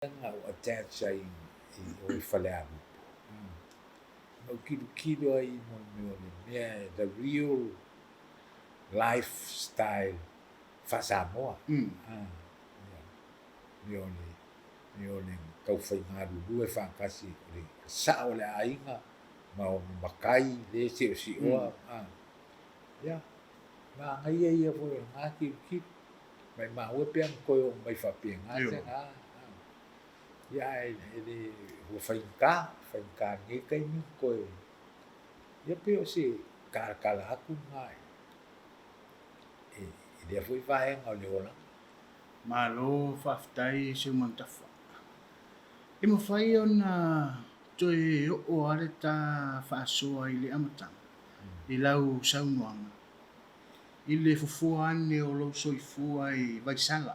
Na ou attach ai i o i Falealupo. Na ou tilotilo ai i mea o le mea, the real lifestyle faa-Samoa. Mea o le mea o le taufaigalulue faatasi, o le sao o le aiga ma o matai le seoseoa. Ia, manaia ia foi o lena tilotilo. Maimau e pe ana toe oo mai faapena se ga. Ia ae e le ua faigata, faigata i lenei taimi ona toe, ia pei o se talatala atu lena i lea foi vaega o le olaga. Malo faafetai Seumanutafa. E mafai ona toe oo lava le ta faasoa i le amataga i lau saunoaga i le fofoa ane o lou soifua i Vaisala,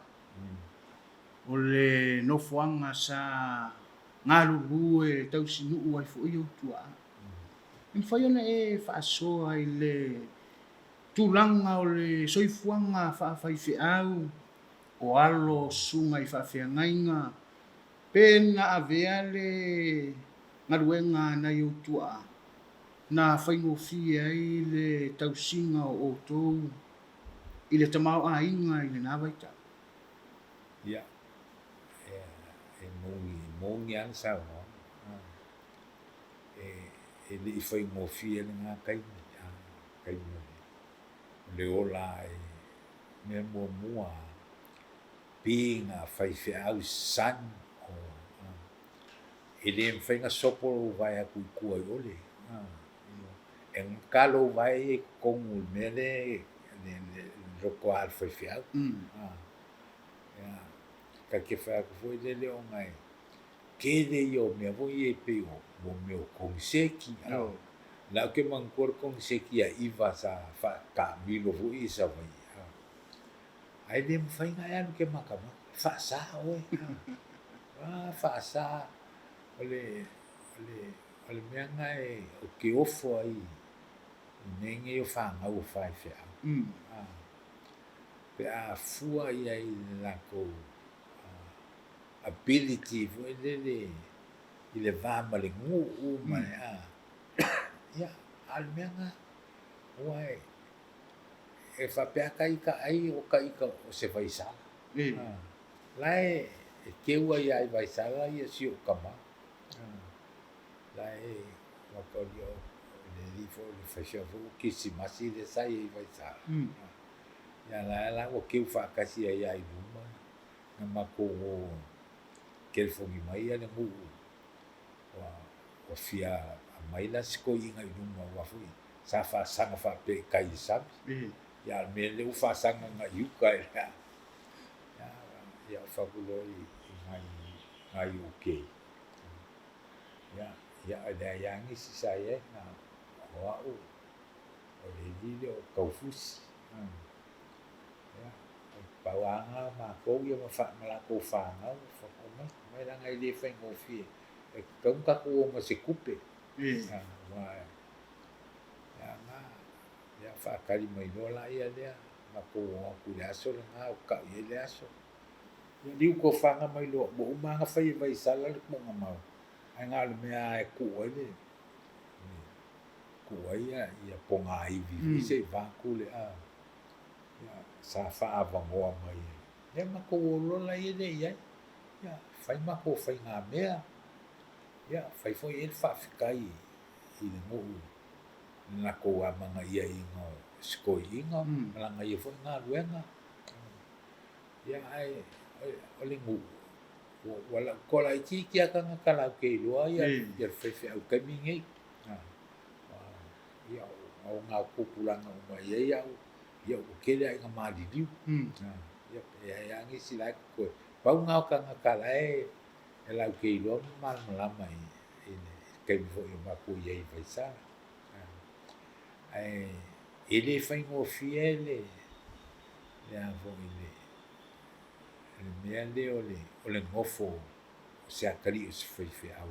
o le nofoaga sa galulue tausinuu ai foi ou tuaa. E mafai ona e faasoa i le tulaga o le soifuaga faafaifeau o alo o susuga i faafeagaiga, pe na avea le galuega a nai ou tuaa na faigofie ai le tausiga o outou i le tamaoaiga i lena vaitau? Ia, e moni, e moni lava le saunoaga. E le i faigofie lena taimi, taimi o le ola ai. Mea muamua, being a faifeau son, e le mafai ona sopo lou vae atu i tua i o le, e gata lou vae ia i totonu o le mea lea le lotoa o le faifeau. Ia, ta te fai atu foi lele ona e tele ia o mea foi ia e pei o mea o koneseti. La ou te manatua le koneseti a Iva sa faataamilo foi i Savaii. Ae le mafai ona e alu e te matamata, e faasa oe. Faasa. O le mea lena ou te ofo ai i mea nei o fanau a faifeau. Pe a fua i ai i le latou ability foi lele i le va ma le nuu ma le ia, a o le mea lena, aua e faapea lava ita ai o ita o se Vaisala. La e keu ai lava i Vaisala si ou tama. La e o le alii foi o le faifeau foi o Kerisimasi lea sa i ai i Vaisala. Ia la la ua keu faatasi ai lava i luma na matou o telefoni mai le nuu ua fia aumai la si toeaina i luma aua foi sa faasaga faapea i tai i le sami. Ia a o le mea lea ua faasaga agai i uta i le ia ou fai atu loa i nai ou kei. Ia, ia e leai lava nisi sa i ai, na o au, o le alii lea o Taufusi. Ia, pau lava lena o matou ia ma latou fanau, fai atu, omai, omai leaga e le faigofie, e tatau ona tatou o ma se tupe. Aua ia na, ia faatali mai loa laia lea, matou o atu i le aso lena ou te tau i ai le aso. Ia liu tofaga mai loa, ua uma lava ona fai e Vaisala le tuugamau, ae na o le mea lava e tuu ai le tuu ai ia pogaivi foi se i vaeatu le ia sa faaavanoa mai ai. Ia matou o loa laia lea i ai, ia fai matou faigamea, ia fai foi i ai le faafetai i le nuu i le latou amanaiaina o si toeaina ma lana ia foi galuega. Ia ae o le nuu, ua toalaitiiti lava tagata latou te iloa ia le faifeau i le taimi lenei. Ia o ona tupulaga uma e i ai au, ia ua tele lava ina maliliu. Ia e leai lava nisi la e totoe. Pau lena o tagata la e latou te iloa ma malamalama i le taimi foi o matou i ai i Vaisala. Ae e le faigofie le a foi le mea lea o le nofo o se atalii o se faifeau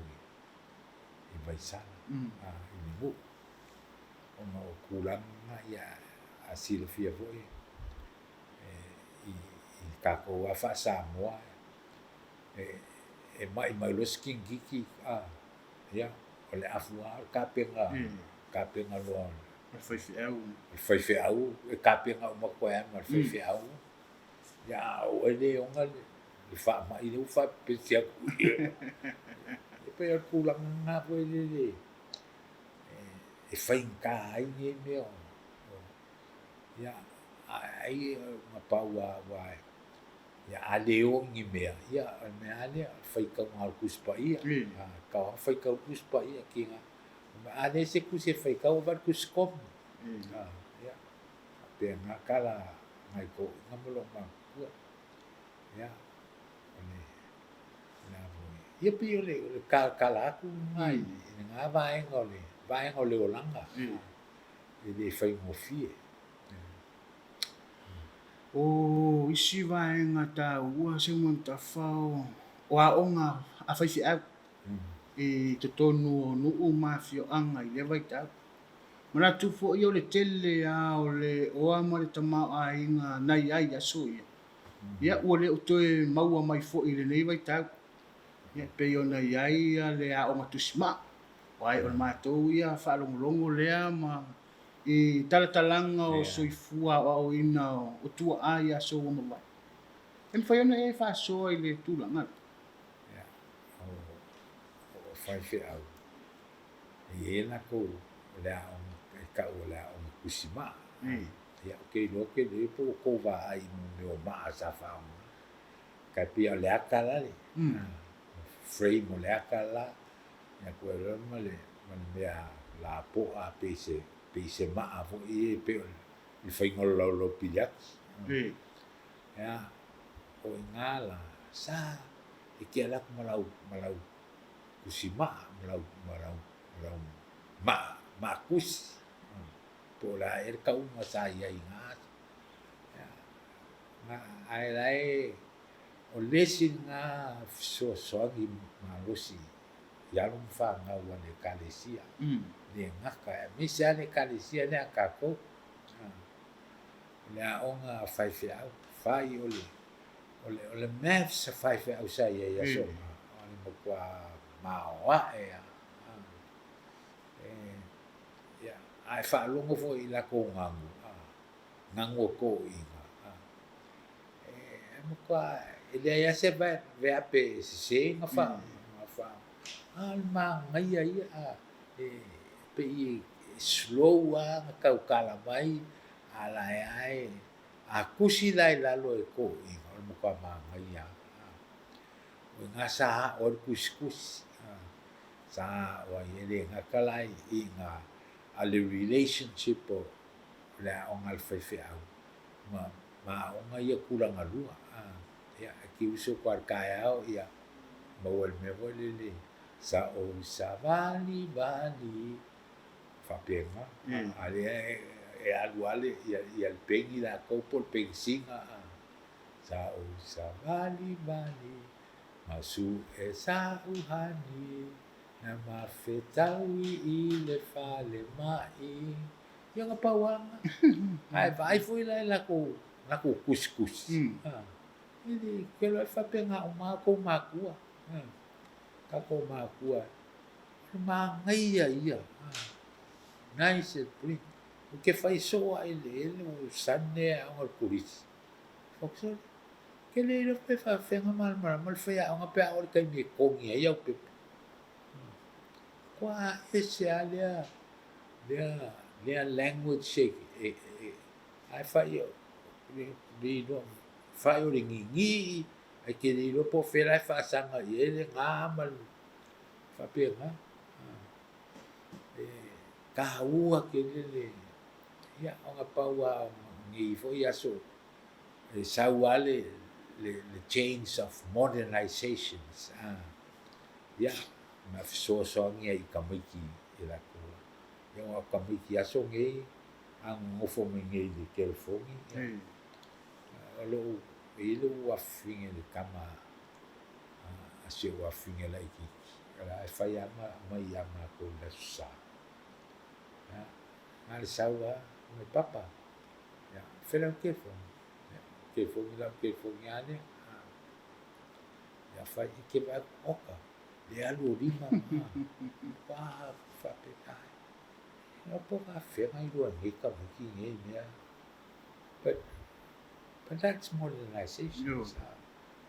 i Vaisala, i le nuu. Ona o tulaga na, ia a silafia foi i tatou lava faa-Samoa, e e ma'i mai loa se kikiki, a, ia, o le afu lava o le tapena, tapena loa o le faifeau. O le faifeau e tapena uma atu ai lava ma le faifeau. Ia, a o oe le ona le faamai lea ua faapepesi atu. E pei o le tulaga lena foi lele e faigata ai nei mea o, ia, ai na pau lava aua ia a le o i ni mea, ia o le mea lava lea, o le faitauga o le Tusi Paia. A tatau lava ona faitau le Tusi Paia, tiga. A leai se tusi e faitau, avatu le Tusi Komi. Ia, faapena tala a nai toeaiina ma loomatutua. Ia, o le a foi. Ia pei o le talatala atu lena i lena vaega o le vaega o le olaga e le faigofie. O isi vaega taua Seumanutafa o aoga a faifeau i totonu o nuu ma afioaga i lea vaitau. Manatu foi o le tele lava o le oa ma le tamaoaiga na i ai i aso ia, ia ua le o toe maua mai foi i lenei vaitau. Ia e pei ona i ai le aoga tusimaa, aua o le matou ia faalogologo lea ma i talatalaga o soifua aoaoina o tuaa i aso ua mavae. E mafai ona e faasoa i le tulaga lea? Ia, o faifeau, e i ai latou o le aoga e tau o le aoga tusimaa. Ia, ou te iloa tele po ua tou vaai i mea o maa sa faaaoga. Tai pei o le ata la le frame o le ata la, ia toe loa ma le mea lapoa pei se pei se maa foi ia pei o le faiga o le laulau piliati. Ia, o i ina la, sa e te alu atu ma lau ma lau tusi maa, ma lau ma lau ma lau maa maa tusi. Po o le a ea le tauga sa i ai i na aso. Ia, ae la e o le isi lena fesoasoani malosi i alo ma fanau a le Ekalesia, le gata, aemaise lava le Ekalesia lea a tatou, o le aoga a faifeau, fai o le o le o le maths a faifeau sa i ai i aso na, o le matua maoae lava. Ia, a e faalogo foi i latou ganu, ganu a toeaiina, e matua e leai lava se veape e sese na fa, a o le manaia ia, e pei e slow lava ona tautala mai, a o la e lava e, a tusi la i lalo e toeaiina, o le matua manaia lava. O i ina sa ao ai le tusitusi, sa ao ai, e le gata la i ina, a o le relationship o le aoga a le faifeau ma aoga ia tulaga lua. Ia, e te usu atu lava i le taeao, ia maua i le mea foi lele, sa ou savalivali, faapena. A o lea e alu lava le peni latou po o le penisina, sa ou savalivali ma su'e sa'u hani na mafetaui i le falemai. Ia na pau lava lena. Ae vaai foi la i latou, latou tusitusi, e le, ou te iloa e faapena uma lava outou matua, tatou matua, o le manaia ia, nice and clean. Ou te fai soo lava i le Sane e aoga i le Kolisi. Fai atu, Ke le iloa pe faafefea ona malamalama le faiaoga pe a oo i le taimi e togi ai au pepa. Kua ese lava lea, lea, lea language e, e, e, ae fai o le, le iloa, fai o le gigī, ae ke le iloa po o fea la e faasaga i ai le gā ma le faapena. E taua tele le, ia, ona pau lava o nei foi aso e sau lava le, le, le change of modernizations, ia, ma fesoasoani ai i tamaiti i latou. Ia, aua o tamaiti aso nei, a nonofo mai nei i le telefoni, ia, o lou, e i ai lou afafine i le tama a si ou afafine laitiiti, o la e fai lava ma aumai ia matou i le Aso Sa. Ia, na o le sau lava, fai mai, Papa, ia, fea lau telefoni? Ia, telefoni, lau telefoni lava lea. Ia fai i ke vaai oka le alu o lima ma a faapena. Ia po ka fea i lua nei ka wiki nei mea. But that's modernization.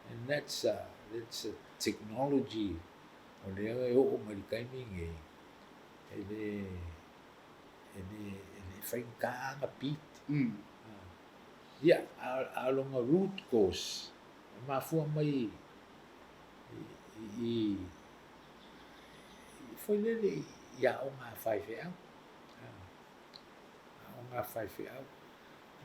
And that's a technology o lea e oo mai le taimi nei e le faigata ona beat. Ia, a o lona root cause, e mafua mai i foi lele i aoga a faifeau. Aoga a faifeau.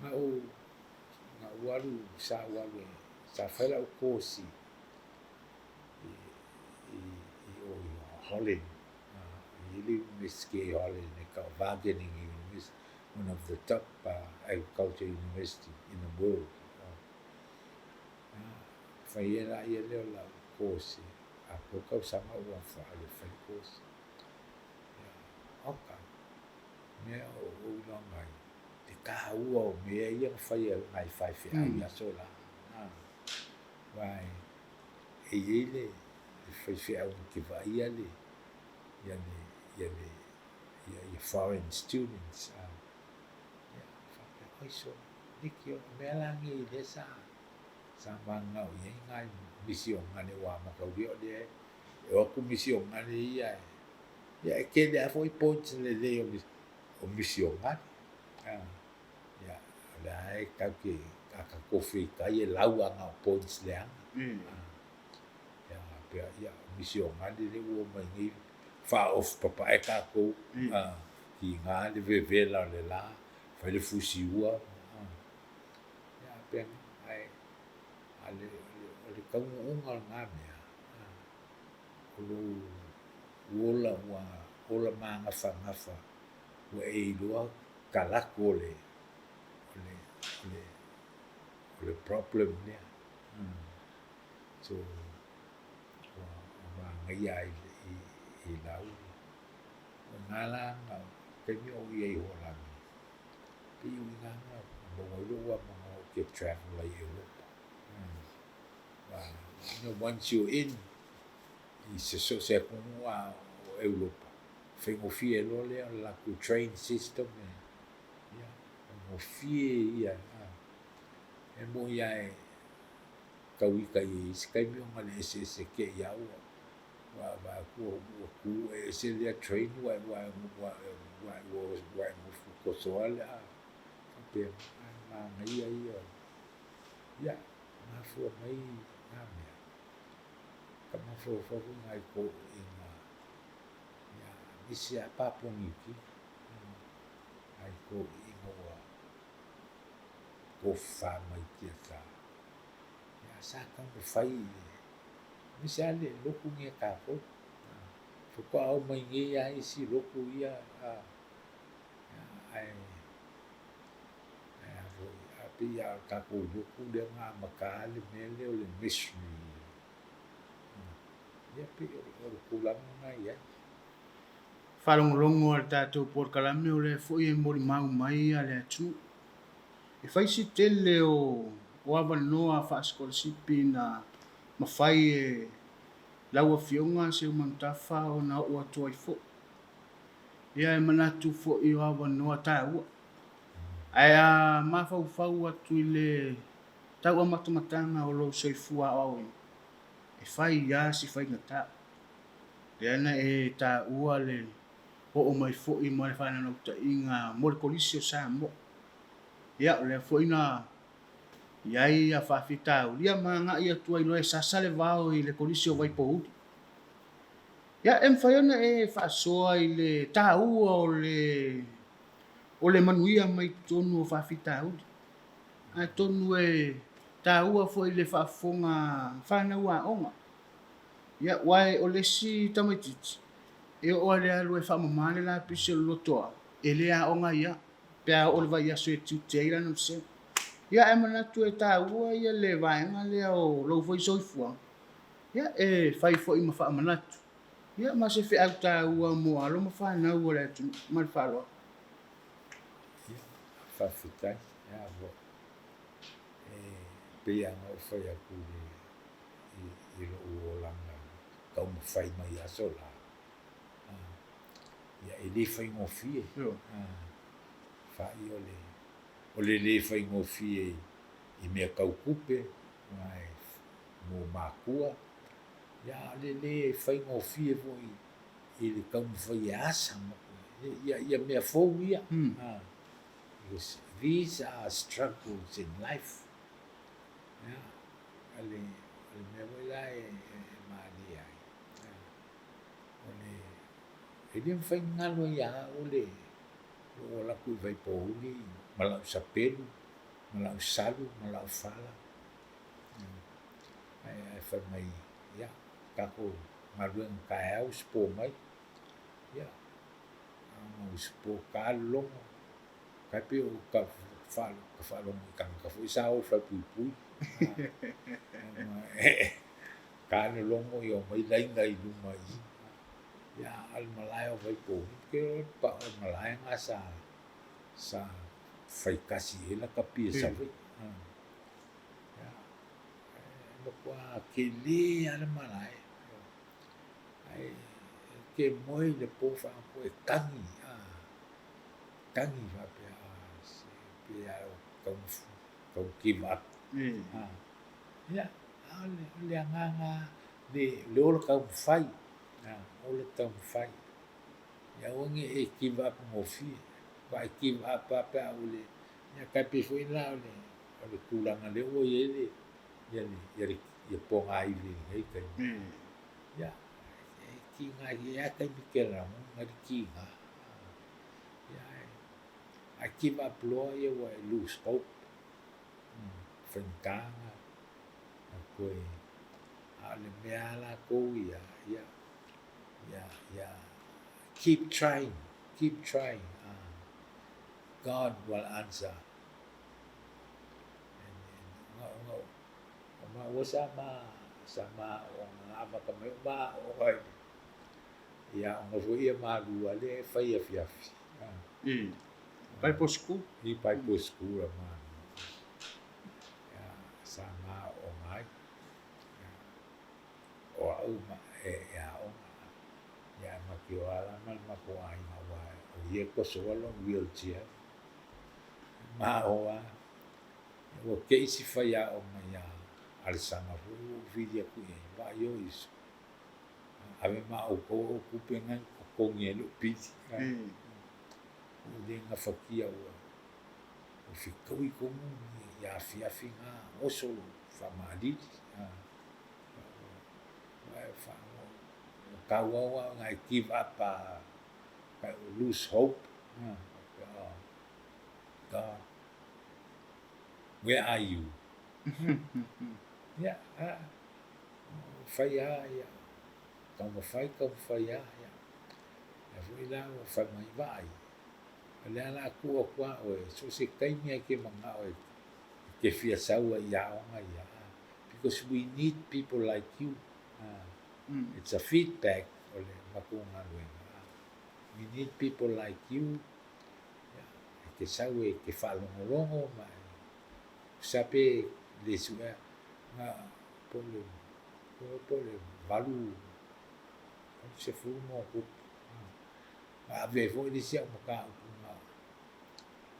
Na ou alu, sa ou alu, sa fai lau course i o i Holland. E i ai le Iunivesite i Holland e tau o Wageningen University, one of the top agriculture university in the world. Fai ai laia lea o lau course, atoa tausaga ou alu e fai le course. Oka, mea o ou iloaga ai, le taua o mea ia na fai e nai faifeau i aso la. Aua e i ai le faifeau na te vaaia le ia foreign students. Ia, faapea, oi so, leitioa, o mea la nei lea sa mananao i ai nai misionale ua amata ulia o lea e o atu misionale ia ia e tele lava foi points lelei o misionale. Ia, o lea e tatou te a tatou feitai e lau lava na o points leaga. Ia, faapea, ia, misionale lea ua omai nei faaofi papae tatou, tiga le vevela o le la, fai le fusiua. Ia, faapena, ae o le taunuuga o lena mea, o lou ola ua ola magafagafa, ua e iloa talaatu o le problem lea. So, ua manaia ai i lau. O i ina la na taimi o ou i ai i Holani, pei o i ina na maua ai lou avanoa ou te travel ai i Europa. Once you're in, i se so o se atunuu lava o Europa, faigofie loa lea o le latou train system, ia, faigofie ia. E moni lava e tau ita i isi taimi ona o le eseese te i au ua vaai atu ua tu e ese lea train ua e nofo tosoa le faapena, ae manaia ia. Ia, mafua mai na mea, ka mafaufau foi nai toeaiina, ia, aemaise lava Papua Niu Kini, nai toeaiina ua tofafa mai tiasa. Ia, sa taumafai, aemaise lava le lotu lenei a tatou. Faatoa omai nei lava isi lotu ia, ae a pei lava o le tatou lotu lea na amata le mea lea o le missionary. Ia pei o le tulaga lena e i ai. Faalogologo a le tatou polokalame o lea foi e molimau mai a le atunuu. E fai si tele o avanoa faasikolasipi na mafai e lau Afioga Seumanutafa ona oo atu ai foi. Ia e manatu foi o avanoa taua. Ae a mafaufau atu i le tau amatamataga o lou soifua aoaoina, e fai lava si faigata. Lea na e taua le oo mai foi ma le faanaunautaiga mo le Kolisi o Samoa. Ia, o lea foi na i ai ia faafitauli, ia ma agai atu ai loa e sasa le vao i le Kolisi o Vaipouli. Ia, e mafai ona e faasoa i le taua o le manuia mai totonu o faafitauli. Atonu e taua foi le faafofoga fanau aoga. Ia, aua o le isi tamaitiiti, e oo lava i le alu e faamama le lapisi o le lotoa, e le aoga ai lava, pe a oo i le vaiaso e tiute ai lana vasega. Ia, ae manatu e taua ia le vaega lea o lou foi soifuaga, ia, e fai foi ma faamanatu, ia, ma se feau taua mo alo ma fanau o le atunuu. Ma le faaaloalo. Ia, faafetai. Ia, e pei lava ona ou fai atu i i lou olaga taumafai mai i aso la. Ia e le faigofie. Fa'i o le o le le faigofie i mea tau tupe mo matua, ia a o le le faigofie foi i le taumafai e asa ia mea fou ia. Because these are struggles in life. Ia, o le mea foi la e malie ai, o le, e le mafai ona galo ia au le lou alu atu i Vaipouli ma lau sapelu, ma lau salu ma lau fala. Ae fai mai, ia, tatou galuega taeao usupo mai. Ia, na usupo ta le logo, tai pei o ta faalogo i tagata foi sa o i falepuipui. Ta le logo ia omai laina i luma i i. Ia, a o le malae o Vaipouli, ou te iloa o le pau o le malae lena sa faitasi i ai lakapi e Savaii. Ia, e matua tele lava le malae. Ae te moe i le po faagoto e tagi, tagi faapea, se pe a tau, tau give up. Ia, a o le agaga le ola taumafai, ola taumafai. Ia aua ne i e give up gofie. Aua e give up lava pe a ua le, ia tai pei foi la o le tulaga lea ua i ai le, ia le, ia pogaivi i lenei taimi. Ia, e tiga e i ai lava taimi e te lagona ai le tiga. Ia, ae give up loa ia ua e lose hope. Faigata ona toe, a o le mea lava latou ia, ia, ia, ia, keep trying, keep trying. God will answer. O maua sa ma sa ma aooga amata mai o ma aooga i aoga foi ia malua lea e fai afiafi. I Bible School? I Bible School a malua. Ia, sa ma aooga ai. O au ma e aoga. Ia e ma te o ala ma le matou aiga aua o ia e tosoa lona wheelchair. Ma o a ua te isi faiaoga iā Alesana foi ua ou fili atu i ai, vaai o Iesu, ave ma outou au tupe na e totogi ai lou pili. Ua le gafatia ua fetaui tonu ia afiafi na oso lou faamalili. Ua tauau lava ona e give up lose hope. God, where are you? Ia, fai lava ia, taumafai, taumafai lava ia. Ia foi la ua fai mai, vaai, o le a o le a tuu atu lava oe, so o se taimi lava e te manao e te fia sau ai i aoga ia, because we need people like you. It's a feedback o le matou galuega. We need people like you. E te sau e te faalogologo ma e sa pe le suea na po le po le valu 80 ma ona tupu. Na ave ai foi le isi au mataupu na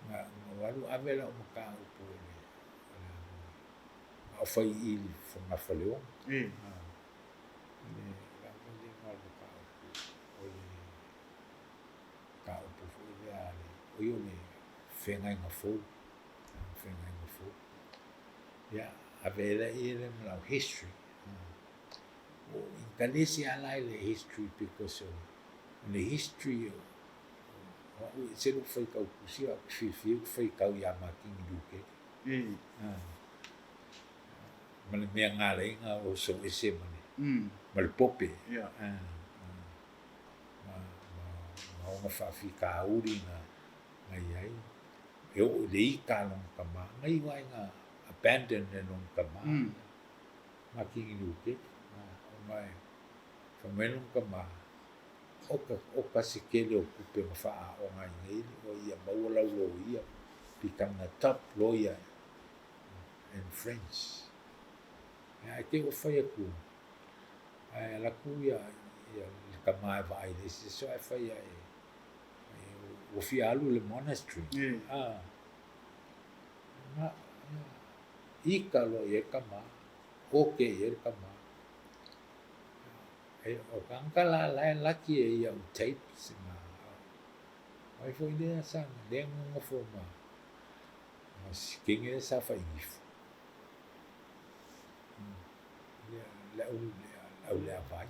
na alu ave lau mataupu i le na o fai i i Fogafaleoga. Le lava le mataupu o le mataupu foi lea a le o ia o le feagaiga fou, feagaiga fou. Ia, ave ai laia lea ma lau history. O intalesi lava la i le history because o le history o au e ese lou faitau tusi ae ou te fiafia ou te faitau ia Matini Lukeni. Ma le mea na ala ai ona oso ese ma le ma le pope. Ma ona faafitauli na i ai, e oo i le ita a lona tama, na iu lava ina abandon e lona tama, Matini Lukeni, ona e fai mai lona tama, oka se tele o tupe na faaaoga ai nei oe ia maua lau loia, become a top lawyer in French. Ae te i ua fai atu. Ae alu atu ia le tama e vaai i le isi aso ae fai ae ua fia alu i le monastery. Ita loa i ai le tama, oke i ai le tama. O tagata la la e laki e i au tapes ma o ai foi lea sa lea na nonofo ma si teine lea sa fai nifu. Le au leavai.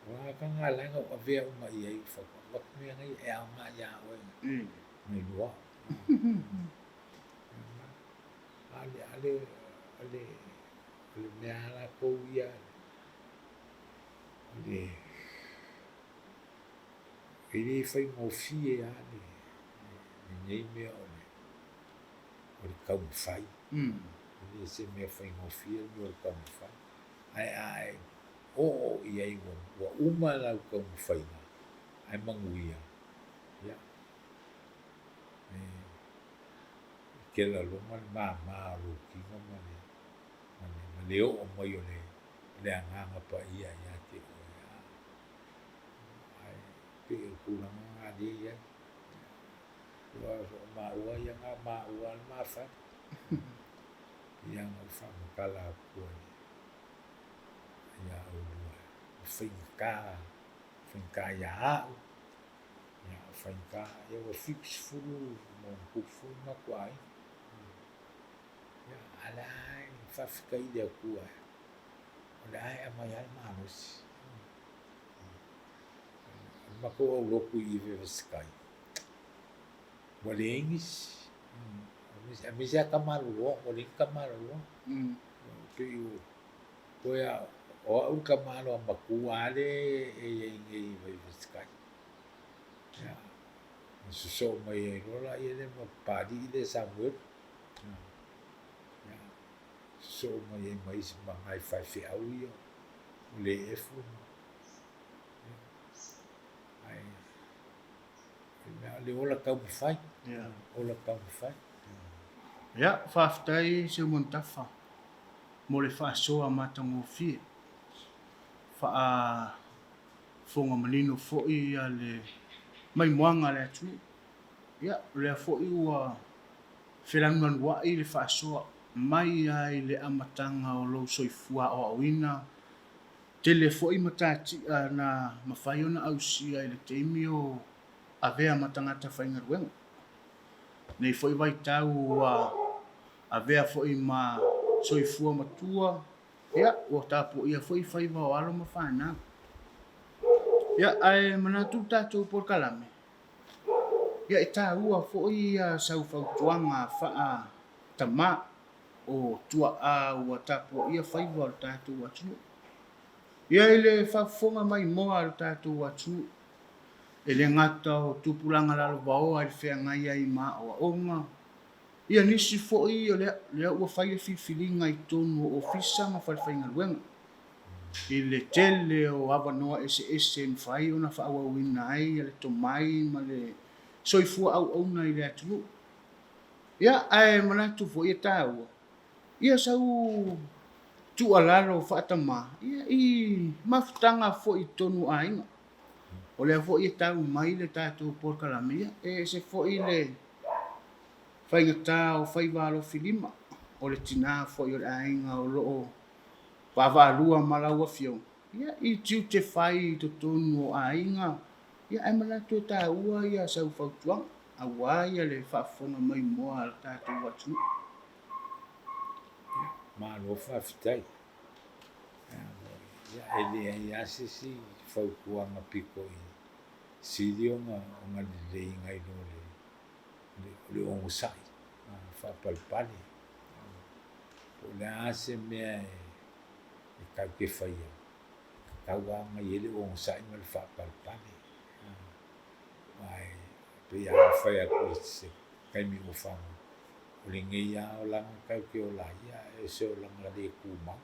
O tagata na la na ou avea uma i ai, ou fai atu, avatu mea nei e aoga ia oe na iloa au. A o le mea a latou ia, o le e le faigofie lava lenei mea o le taumafai. E le o se mea faigofie le mea o le taumafai. Ae a e oo i ai ua uma lau taumafaiga ae manuia, ia, e te lagona le mama o lou tino ma le oo mai o le Agaga Paia ia te oe. Ae pei o le tulaga lena o lea e i ai. O maua ia na o maua lava le ma fale. Pei lava ona ou faamatala atu ai ia oulua, e faigata, faigata ia au, ia faigata, ia ua 70+ foi le matou aiga. Ia a o lea lava e faafetai i le Atua, o lea e aumai lava le malosi. O le matou aulotu i Vaivaisatai, ua leai nisi, aemaise lava tama aloloa, ua leai ni tama aloloa. Pei ua toe lava o au le tama aloamatua lava lea e i ai nei i Vaivaisatai. Ia, ona sosoo mai ai loa lea ma Papalii lea Samuelu. Ia, sosoo mai ai ma isi ma nai faifeau ia o le efu. Ae o le ola taumafai, ola taumafai. Ia, faafetai Seumanutafa mo le faasoa matagofie. Faafofoga manino foi le maimoaga a le atunuu. Ia, o lea foi ua felanulanuai le faasoa mai lava i le amataga o lou soifua aoaoina, tele foi matatia na mafai ona ausia i le taimi o avea ma tagata faigaluega. Nei foi vaitau ua avea foi ma soifua matua, ia, ua tapuaia foi faiva o alo ma fanau. Ia, ae manatu le tatou polokalame, ia e taua foi ia sau fautuaga faa-tama o tuaa ua tapuaia faiva o le tatou atunuu. Ia i le faafofoga maimoa a le tatou atunuu, e le gata o tupulaga lalovaoa i le feagai ai ma aoaoga, ia nisi foi o lea ua fai le filifiliga i totonu o ofisa ma falefaigaluega i le tele o avanoa eseese e mafai ona faaauauina ai le tomai ma le soifua auauna i le atunuu. Ia, ae manatu foi e taua ia sau tuualalo faatama ia i mafutaga foi i totonu o aiga. O lea foi e tau mai le tatou polokalame, ia e ese foi le faigata o faiva alofilima, o le tina foi o le aiga o lo o vaavaalua ma lau afioga, ia i tiute fai i totonu o aiga, ia ae manatu e taua ia sau fautuaga aua ia le faafofoga maimoa a le tatou atunuu. Malo faafetai. Ia, e leai lava se isi fautuaga pito i sili ona lelei nai lo le onosai, faapalepale. Po o le a se mea e tatou te faia, tatau lava ona i ai le onosai ma le faapalepale. Aua e pei lava ona fai atu i se taimi ua fano, o lenei lava olaga tatou te ola ai ia, o se olaga le tumau.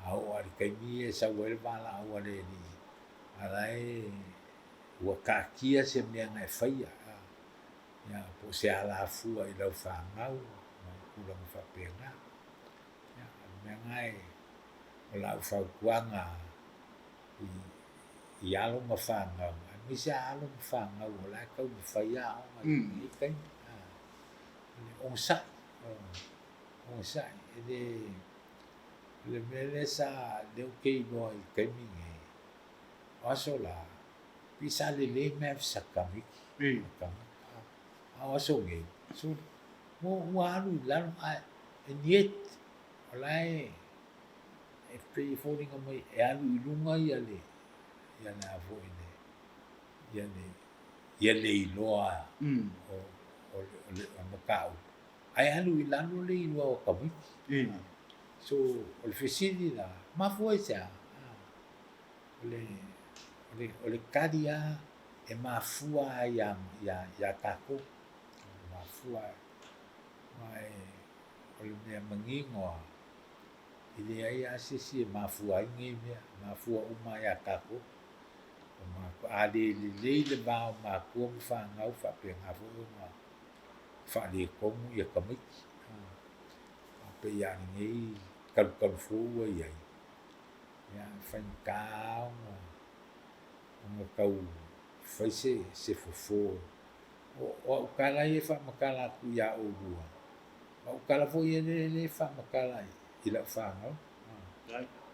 A oo lava i le taimi e sau ai le valaau a le Alii, a la e ua taatia se mea na e faia, ia, po o se alafua i lau fanau ma tulaga faapena. Ia, mea na e o lau fautuaga i i alo ma fanau, aemaise lava alo ma fanau o la e taumafai aoga i lenei taimi. O le onosai, onosai, e le, o le mea lea sa, lea ou te iloa i le taimi lenei, o aso la, pei sa lelei mea sa tamaiti, tagata. A o aso nei, sole, ua alu i lalo, ae and yet, o la e, e pei e foliga mai e alu i luga ia le, ia le a foi le, ia le, ia le iloa o, o le, o le mataupu, ae alu i lalo le iloa o tamaiti. So, o le fesili la, mafua i se a? O le, o le, o le tali lava e mafua lava ia, ia, ia tatou. E mafua ma e, o le mea manino lava, e leai lava se isi e mafua ai nei mea, e mafua uma lava ia tatou. O matua, a le lelei le va o matua ma fanau, faapena foi ona faaletonu ia tamaiti. A pei lava o lenei talutalu fou ua i ai, ia, e faigata lava ona tau fai se fofo. O au tala ia e faamatala atu ia oulua, o au tala foi ia lea e faamatala i lau fanau.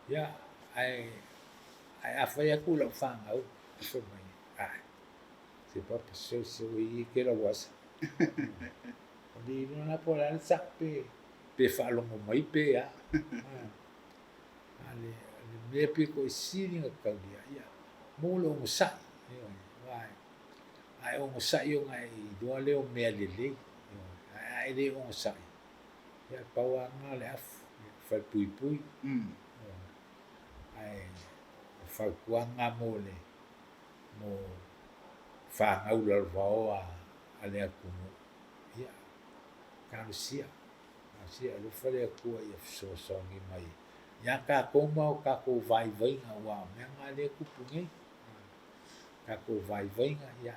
Ia, ae a fai atu i lau fanau, fai mai, ah, se papa, se ke lauasa. O le iloa la po o le a le sao pe faalogo mai pe a. A le mea pito i sili ona taulia, ia, mo le onosai. Aua a e onosai ona e iloa lea o mea lelei. Ae a e le onosai, ia, pau lava lena o le afu, falepuipui. Ae o fautuaga mo le mo fanau lalovaoa a le atunuu, ia, talosia, talosia, alofa le Atua ia fesoasoani mai ia tatou ma o tatou vaivaiga, aua o mea na lea e tupu nei, tatou vaivaiga, ia,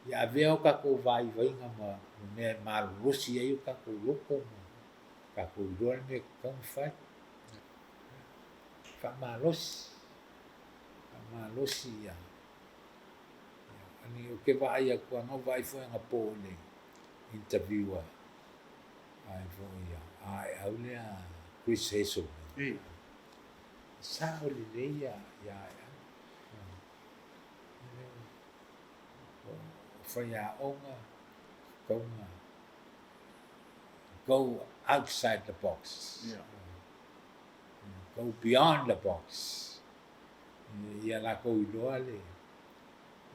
ia avea o tatou vaivaiga ma mea e malolosi ai o tatou loto ma tatou iloa le mea e tatau ona fai. Faamalosi, faamalosi ia. Ani ou te vaai atu, na ou vaai foi anapo i le interview a ai foi ia Aeau lea Chris Hazel. E sao lelei ia Aeau. O faiaoga tatau ona go outside the box. Go beyond the box. Ia latou iloa le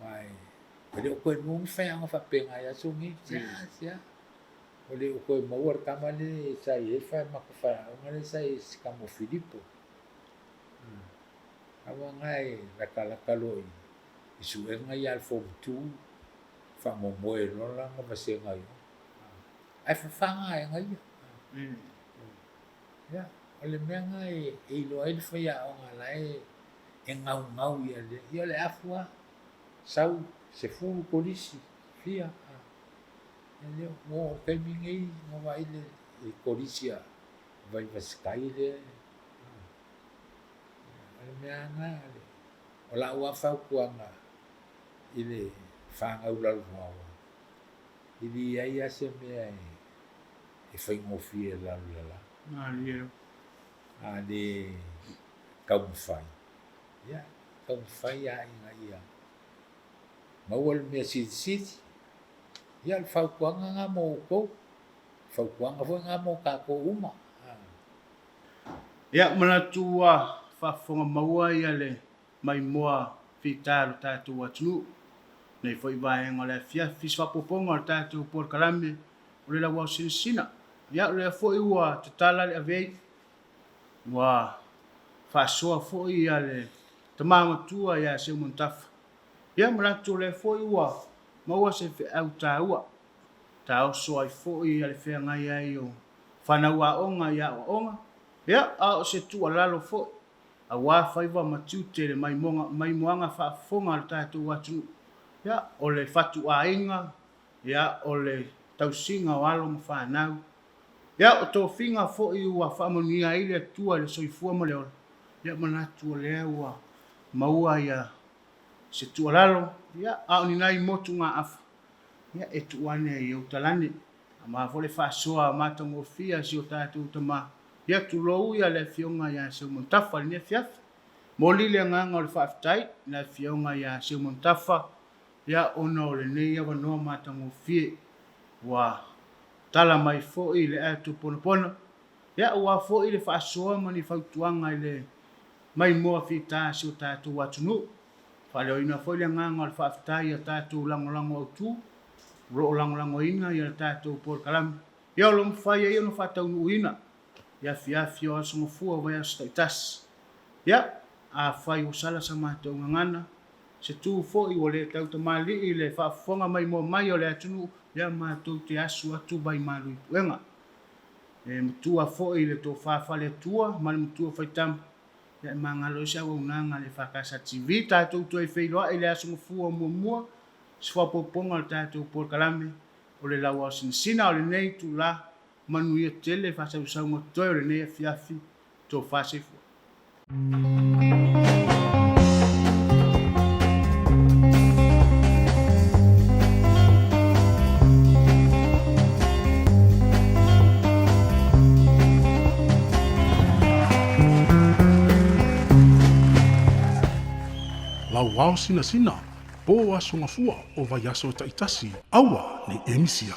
aua e le o toe maua ni faiaoga faapena i aso nei. Sea, sea. O le o toe maua le tama lea sa i ai le matou faiaoga lea sa i si tama o Filipo. Tama na e latalata loa i suega ia a le Form 2, faamoemoe loa lana vasega i o. Ae fafaga aega ia. Ia, o le mea lena e iloa ai le faiaoga la e gaugau ia lea. Ia o le afu lava, sau 10 kolisi, fia. Ia lea, ua oo i le taimi nei na vaai le kolisi a Vaivasikai lea. O le mea lava lena, o lau lava fautuaga i le fanau lalovaoa, e leai lava se mea e faigofie i le lalolagi. Malie. A le taumafai, ia, taumafai lava ina ia maua le mea silisili. Ia, o le fautuaga lena mo outou, fautuaga foi lena mo tatou uma. Ia, manatu ua faafofoga maua ia le maimoa fita o le tatou atunuu. Nei foi vaega o le afiafi, se faaopoopoga o le tatou polokalame o le Lauao Sinasina. Ia, o lea foi ua tatala le avei, ua faasoa foi ia le tama matua ia Seumanutafa. Ia, manatu o lea foi ua maua se feau taua, taoso ai foi ia le feagai ai o fanau aoga i aoaoga. Ia, a o se tuualalo foi, aua faiva ma tiute le maimoaga faafofoga a le tatou atunuu. Ia, o le fatuaiga, ia, o le tausiga o alo ma fanau, Ia, o tofiga foi ua faamanuia ai le Atua i le soifua ma le ola, ia manatu o lea ua maua ia se tuualalo, ia, a o ni nai motugaafa, ia, e tuu ane i ou talane. Aua foi le faasoa matagofie a si o tatou tama, ia tulou ia le Afioga ia Seumanutafa i lenei afiafi. Momoli le agaga o le faafetai i le Afioga ia Seumanutafa, ia ona o lenei avanoa matagofie ua tala mai foi le ato ponapona, ia aua foi le faasoa ma ni fautuaga i le maimoa fita a si o tatou atunuu. Faaleoina foi le agaga o le faafetai i a tatou lagolago autu o lo o lagolagoina ia le tatou polokalame, ia o lo o mafai ai ona faataunuuina i afiafi o Aso Gafua o vaiaso taitasi. Ia, afai ua sala sa matou gagana, se tu foi ua le tautamalii i le faafofoga maimoa mai o le atunuu, ia matou te asu atu vai malu i puega. E matua foi i le tofa faale-Atua ma le matua faitama, ia e magalo ai se auaunaga a le EFKS TV. Tatou toe feiloai i le Aso Gafua muamua, se faaopoopoga o le tatou polokalame o le Lauao Sinasina o lenei itula. Manuia tele faasausauga totoe o lenei afiafi. Tofa soifua. Lauao sinasina, po aso gafua o vaiaso taitasi, aua ne i e misia.